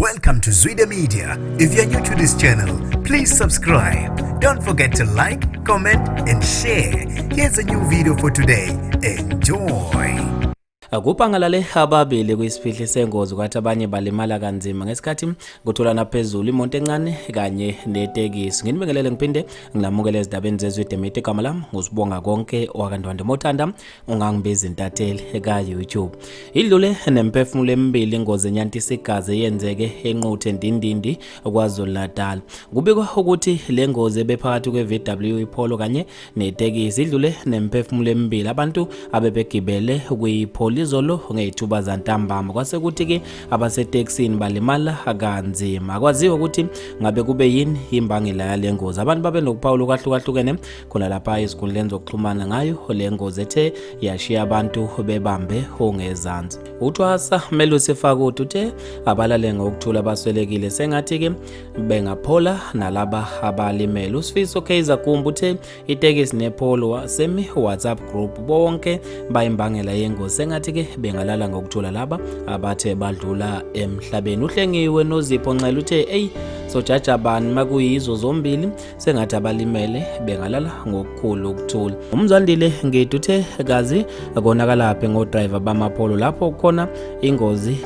Welcome to Zwida Media. If you're new to this channel, please subscribe. Don't forget to like, comment, and share. Here's a new video for today. Enjoy. Kupangalale ababili kwisiphihli sengozi kwathi abanye balimala kanzima ngesikhathi kutholana phezulu imoto encane kanye netekisi. Nginibingelele ngiphinde ngilamukele ezindabeni zeZwide Media. Igama lami nguSibonga Konke wakaNdwandwe. Mothanda ungangibiza intatheli ka-YouTube. Idlule nemphefumulo emibili ingozi enyantisa igazi eyenzeke eNquthe Ndindindi KwaZulu-Natal. Kubikwa ukuthi le ngozi ebephakathi kwe-VW iPolo kanye netekisi idlule nemphefumulo emibili abantu abebegibele kwiPolo izolo ngey'thuba zantambama, kwase kuthi-ke abasetekisini balimala kanzima. Akwaziwa ukuthi ngabe kube yini imbangela yale ngozi. Abantu babe nokuphawula okwahlukahlukene khona lapha ezinkundleni zokuxhumana ngayo le ngozi ethe yashiya abantu bebambe ongezansi. Uthwasa Melusi Fakuti uthe abalale ngokuthula abaswelekile, sengathi-ke bengaphola nalaba abalimele. USifiso Kaizer Kumbu uthe itekisi nePolo semi WhatsApp group bonke bayimbangela yengozi, sengathi-ke bengalala ngokuthula laba abathe badlula emhlabeni. Uhlengiwe Nozipho Nxele uthe eyi sojaja bani makuyizo zombili, sengathi abalimele bengalala ngokukhulu ukuthula. UMzwandile Ngidi uthe kazi konakalaphi ngodriver bamaPolo lapho kukhona ingozi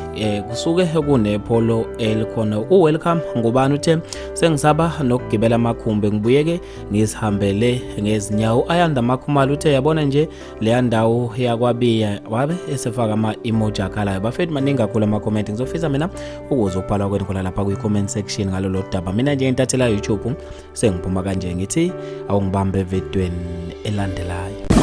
kusuke kunePolo elikhona. UWelcome Ngubani uthe sengisaba nokugibela amakhumbi, ngibuyeke ngizihambele ngezinyawo. Ayanda Makhumalo uthe yabona nje leya ndawo yakwaBiya, wabe esefaka ama-emoji akhalayo. Bafethu, maningi kakhulu ama-comment. Ngizofisa mina ukuze ukubhalwa kwenu khona lapha kwi-comment section ngalolo daba. Mina nje intathela YouTube sengiphuma kanje, ngithi awungibambe evidweni elandelayo.